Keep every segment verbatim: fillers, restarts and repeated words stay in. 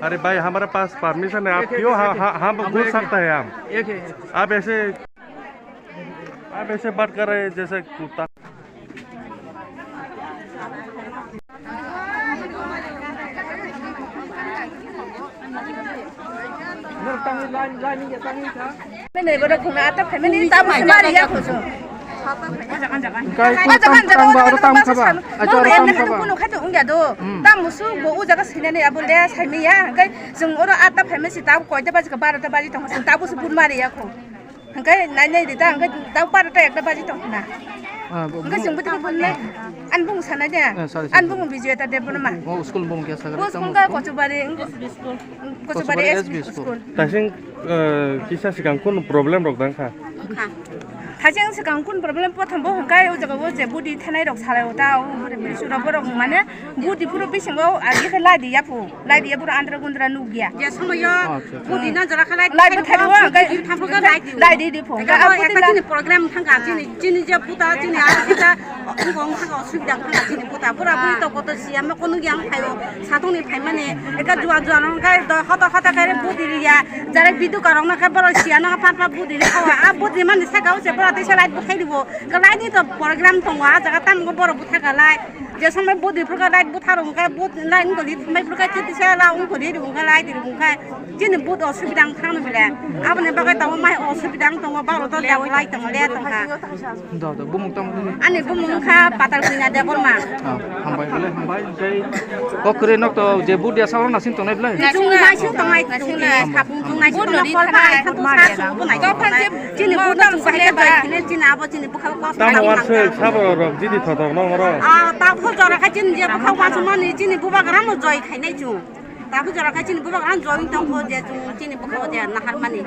अरे भाई, हमारे पास परमिशन है, आप क्यों हा-, हा-, हम घुस सकता है हम? एक है। आप ऐसे, आप ऐसे बात कर रहे हैं जैसे कुत्ता। Nini bodo khuna ata family ta musu mari ya khusu. Kai kun tang tang ba aro tam khaba. Acha aro tam khaba. Kuno khato ungya do. Hmm. Ta musu bo u jaga sinani abo le saimi ya. Kai jung oro ata family si ta koi ta baji ka baro ta baji tong ta musu bun mari ya khu. Hingke nai nai di ta, hingke tau bar ta ekta baji tong na. Ah, bo-, hingke bo-, jeng bwtwi bun le. An bung sana de. Eh, sorry, sorry. An bung Bijoy ta de bun ma. Oh, school bung kya sagar. Bo school ka Kochubari, Kochubari S B school. Tasing, eh, kisa sikang kun problem rok dang kha? Kha. Tasing sikang kun problem po thambo hingke o jaga o je budi thanai rok salai o ta o sura borok mane budi puro bisingo agi khe lai di ya phu. Lai di ya puro andra gundra nuk ya. Je somoyo. Acha, acha. Budi na jora khalai. Lai bwthai rw, lai di, lai di, di phung. Abo ekta chini program thangka, chini, chini je puta, chini aro kita, ungkong thangka, osubida thangka, chini puta. Bura buri to koto siya, ma kono yang phayo, satong ni phaimani, eka jua jua nang kai, do, hota hota kai, budi riya, jare bidu karong na kai, boro siya na, phat phat budi ri khawa, a budi mani saka o se, bora tisa lai bwthai ribo, ka lai ni to program tongo, a jaga tam go boro bwtha ka lai. Je somoi budi phuru kha light butha rok wngkha, but light wngkha di, somoi phuru kha chiti se la wngkha di, wngkha light di, wngkha chini but osubida wngkha no bile. Aboni bagwi tongo mai osubida wng tongo, baro to light tongo, le tongkha. Da, da, bumung tamo. Ani bumung wngkha Patal Kanya Debbarma. Ah, hambai, bile, hambai, tei kok kwrwi nok to je but ya sao naising tongnai bile. Naising, naising tongnai, naising tongnai, sabung tongnai, sabung tongnai, sabung tongnai, sabung tongnai. Chini but no chwng bahai khe joi khene chini abo chini bwkha kos. Tamo wansuk sabo rok jidi thothok no oro. Ah, ta phu jora kha chini je bwkha wansuk mani chini bubagra no joi khainai chwng. Ta phu jora kha chini bubagra no joi tong kho je chwng chini bwkha je nahar mani.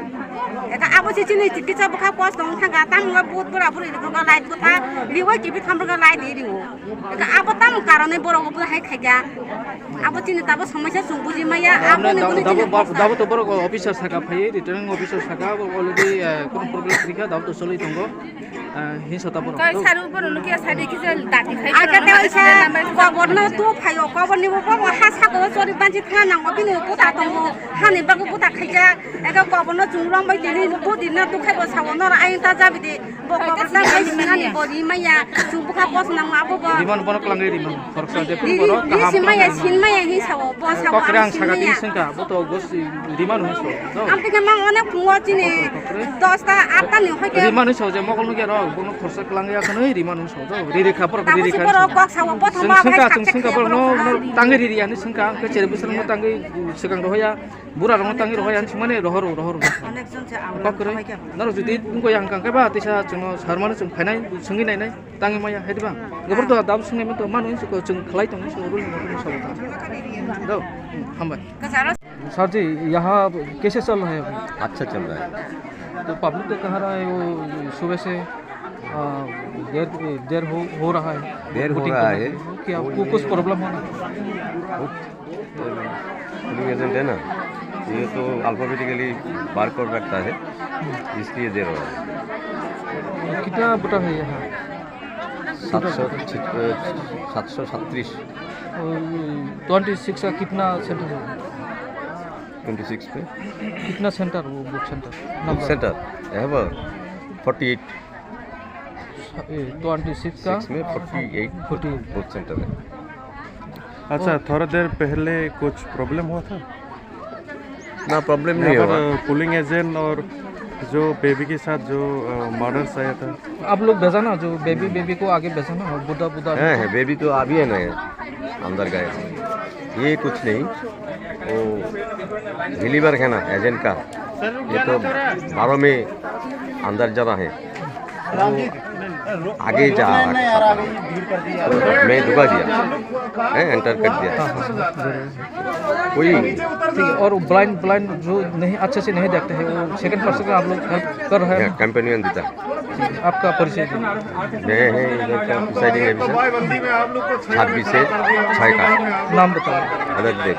Eka abo se chini chikitsa bwkha kos tong thanga tamo but bura buri rok light bwtha liwai kibi tham rok light di riwo. Eka abo tamo karone borok bo hai khaija. Abo chini tabo somosya chwng buji maya. Abo ni dabo, boni chini dabo, dabo to borok officer saka phai, returning officer saka, abo already, eh, kono problem kwrwi kha, dabo to choli tongo. Eh, hinsa ta borok. Kai saru borok no kya sadi kisa dati khai. Acha te isa kobor no tu phayo, kobor ni bo bo ha sako chori banchi thana nango bini puta tongo, hani bago puta khaija, eka kobor no chwng rong bai tini budi no tu khai bo sawo no ai ta jabi di. Bo kobor ta bai sinani bo ri maya, chwng bwkha pos nang abo bo. Riman bono kwlangwi riman. Khoroksa je phuru bono kaham si maya, sin maya hi sawo, bo sawo. Kokre ang saka di singka, bo to gos riman hwn so. Am tike mang onek phungo chini dosta atta ni hoike. Riman hwn so je mokol nugya rok, bono khoroksa kwlangwi akhano riman hwn so. Ri ri kha borok, ri ri kha. Kok sawo, bo thoma singka, sing singka borok no, no tangwi ri ri ani singka, ang kechere bwswrang no tangwi swkang rohoya. Bura rokno tangwi rohor yang sumani rohor rohor. Onek jon se aula. Kokre. Naro jodi tungko yang kang keba tisa chwngno sarmani chwng phainai sungwi nainai tangwi maya hai diba. Gobor to dam sungai to manu insu ko chwng khlai tong su rul mo sabo ta. Do. Hambai. Sir ji, yaha kaise chal raha hai abhi? Achha chal raha hai. To public to kah raha hai wo subah se, ah, der der ho ho raha hai. Der ho raha hai. Kya kuch problem ho raha hai? Polling agent है ना, ये तो alphabetically bar code रखता है, इसलिए दे रहा है। कितना वोटर है यहाँ? सात सौ छित-, अ, सात सौ छत्तीस। और ट्वेंटी सिक्स का कितना सेंटर है? ट्वेंटी सिक्स पे? कितना सेंटर वो वोट सेंटर? नंबर? सेंटर, यहाँ पर forty eight. A, twenty six का? सिक्स में forty eight forty eight. Vote centre है। अच्छा, थोड़ा देर पहले कुछ प्रॉब्लम हुआ था? ना, प्रॉब्लम नहीं हुआ। यहाँ पर, अ, पोलिंग एजेंट और जो बेबी के साथ जो, अ, मर्डर्स आया था। आप लोग भेजा ना, जो बेबी, बेबी को आगे भेजा ना, बुड्ढा, बुड्ढा है, है, बेबी तो अभी है ना, अंदर गया। ये कुछ नहीं, वो डिलीवर है ना, एजेंट का, ये तो बारह में अंदर जाना है। वो आगे जा रहा था, मैं धोखा दिया, हैं, एंटर कर दिया। कोई ठीक है, और ब्लाइंड, ब्लाइंड जो नहीं, अच्छे से नहीं देखते हैं, वो सेकंड पर्सन का आप लोग हेल्प कर रहे हैं? कंपेनियन देता। आपका परिचय दीजिए। मैं है इधर का प्रिसाइडिंग ऑफिसर, छब्बीस से छः का। नाम बताओ। अदर देव।